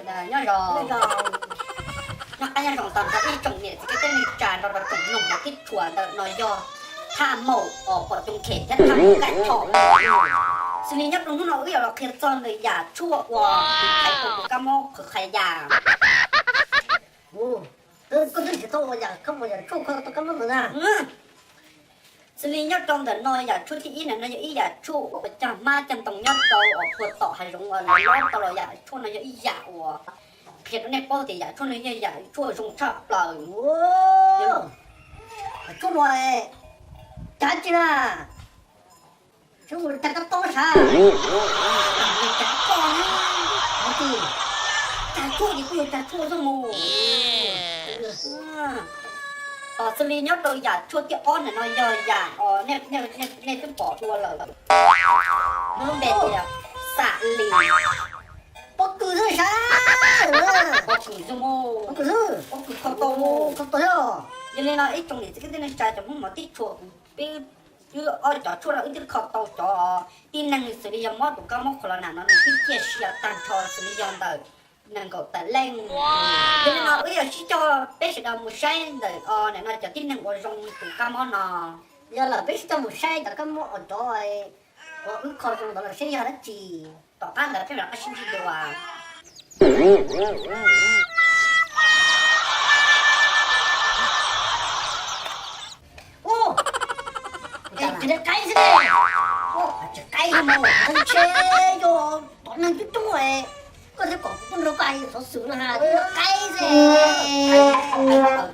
Nyob zoo, nyob qab nyob zoo tag nrho ib tsoom niam txiv kwv tij neej tsa nrog rau tsoom mloog hmov tib tshua. Ntawm no yog Thaj Maum os, pom coom khem thiab Thaj Maum Kaj Thom. Xws li nyob rau hnub no wb yuav los qhia txog ntawm yam tshuaj uas tiv thaiv tau tus kab mob qhwv qhia yam. Koj twb hais tau ua yam koj mus yam tshuaj kho tau kab mob ntawd na. Xws li nyob rau ntawm no yam tshuaj thib ib na, no yog ib yam tshuaj uas cog hmab cog ntoo nyob rau uas puag tom hav zoov uas lawv lob tau los. Yam tshuaj no yog ib yam uas qhia rau nej paub tias yam tshuaj no yog yam tshuaj zoo tshaj plaws. Tshuaj no cav tsi na, tshuaj mus tag kab tob sav. Cav tshuaj ces kuj yog cav tshuaj xwb mus. Xws li nyob rau yam tshuaj thib ob na, no yog yam nej twb pom dua lawm, nws lub npe tias xam lis. Pob kws xwb sav. Pob kws xwb mus, pob kws xwb, pob kws kho tau mus, kho tau thiab. Yog li no ib tsoom niam txiv kwv tij neej tsa cov Hmoob hmov tib tshua, kuv peb twb ob cov tshuaj no wb twb kho tau cov tib neeg xws li yog mob tus kab mob corona no nws twb ciaj sia tag nrho xws li yog ntawm nees nkaum tawm leej. Yog li no wb yuav sib coj peb sawv daws mus saib ntawm no cov tib neeg uas zoo tus kab mob no. Yog lawm peb sib coj mus saib cov kab mob uas cov uas wb kho zoo ntawd los saib yog dab tsi. Tom qab ntawd peb mam rov qab sib ntsib dua. Tsis qaib xwb ne. Tsis qaib xwb mas ntshe yog tom neeg coob coob, koj thiaj kom kuv tuaj nrog koj hais xov xwm no, tsis qaib xwb.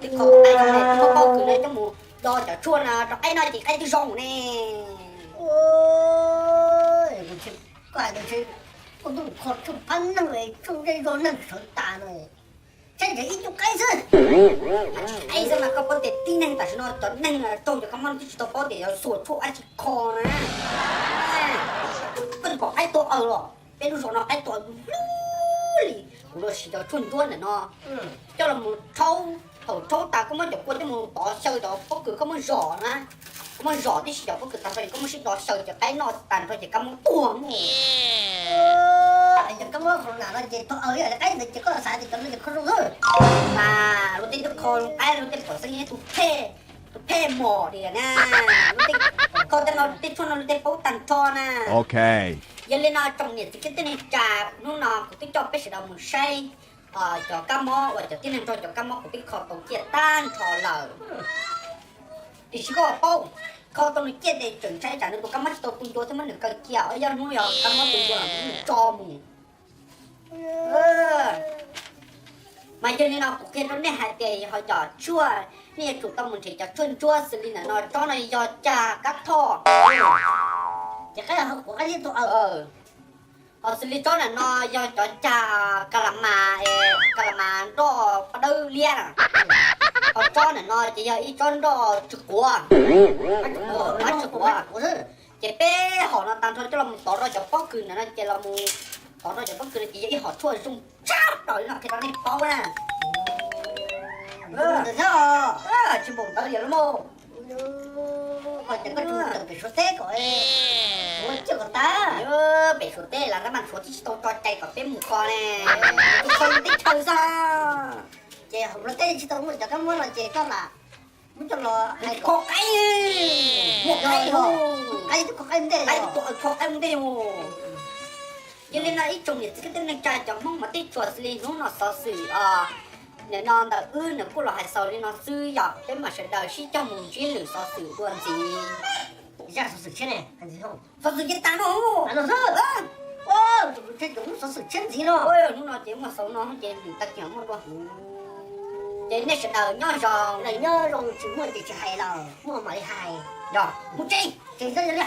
Tib qho qaib zoo ne, muab pob kws no coj mus do cov tshuaj no rau qaib no ces qaib twb zoo ne. Koj hais tias ntshe koj tuaj kho tshuaj phab neeg, tshuaj zej zog neeg sawv tas no, saib ntshe ib tug qaib xwb. Qaib xwb mas koj paub tias tib neeg tam sim no cov neeg raug cov kab mob no twb tsis tau paub tias yog xuas tshuaj dab tsi kho na. Koj twb pom qaib tua aws los, peb lub zos no qaib tua aws lug li. Kuv los siv cov tshuaj ntsuab ntawm no coj los mus rhaub, thaum rhaub tas koj muab cov kua coj mus tov xyaw cov pob kws koj muab zom na. Koj muab zom tib si cov pob kws tag nrho ces koj muab sib do xyaw ces qaib noj tag nrho ces kab mob tuag mus. Cov kab mob corona no ces tau aws, qaib ntawd ces koj xav tias cov no ces kho zoo xwb. Mas luag tej twb kho zoo qaib, luag tej pom xeeb tus phem, tus phem mom li na. Luag tej kho tej no, tej tshuaj no luag tej paub tag nrho na. Yog li no tsoom niam txiv kwv tij neej tsa, hnub no kuv twb coj peb sawv daws mus saib cov kab mob uas cov tib neeg nrog cov kab mob kuv twb kho tau ciaj tag nrho lawm. Tiam sis koj paub, kho tau nws ciaj ces tseem ntshai tsam nws tus kab mob tsis tau tu ncua thiab muab nws kaw cia, yog hnub yog kab mob tu ncua los nws tso mus. Mas yog li no kuv qhia rau nej hais tias ho yam tshuaj, nej yuav tsum tau mus nrhiav cov tshuaj ntsuab xws li ntawm no, tsob no yog cag kab thoj. Ces qaib ho quav qaib thiab tau aws. Ho xws li tsob ntawm no yog cov cag ka la mas, ka la mas nroj paj dawb liab na. Ho tsob ntawm no ces yog ib tsob nroj tsw quav, tsw quav. Ces peb hom no tag nrho coj los tov rau cov pob kws ntawm no ces los tov rau cov pob kws no ces yog ib hom tshuaj zoo tshaj plaws li no qhia rau nej paub na. Tsis npaum ntawd li los mas. Koj tseem tawm pem Suav teb kom ua ciaj kom tas. Pem Suav teb los tab mas Suav tsis tau tso cai kom peb mus kho ne, tsis tso teb chaws xwb. Ces hauv Suav teb tsis tau muaj cov kab mob no ces koj lam muab coj los hais kho qaib, muaj qaib, qaib twb kho qaib ntej, kho qaib ntej. Yog li no ib tsoom niam txiv kwv tij neej tsa cov Hmoob hmov tib tshua, xws li hnub no xov xwm os, nim no ntawm wb nws kuj los hais xaus li no xwb, yog peb mam sawv daws sib cog mus ntsib lwm xov xwm dua ntxiv. Zaj xov xwm tshiab ne, xov xwm ces tas no, tas no xwb. Xov xwm tshiab ntxiv no, hnub no ces muaj xaus no ces lwm tag kis muaj dua. Ces nej sawv daws nyob zoo, nyob zoo, tsis muaj ces tsis hais lawm, muaj mam li hais. Yog mus tsev, tsev xwb li.